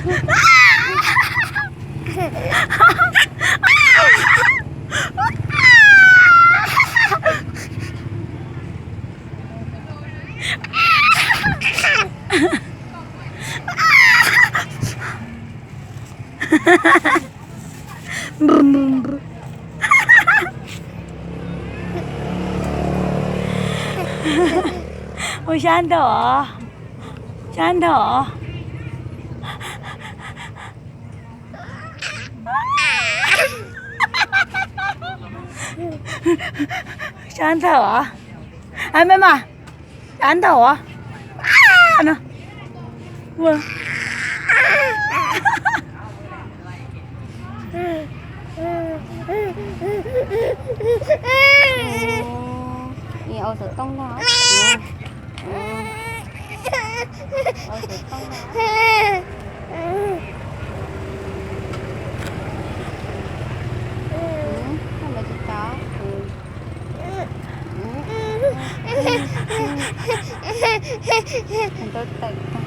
Ua sab ntag os, sab ntag os. Sab ntag os. Ab, me mas, sab ntag os. No. Ua xov tooj ntag. Ua xov tooj ntag. Koj ntawd tsis tau. Ntau tawm tag.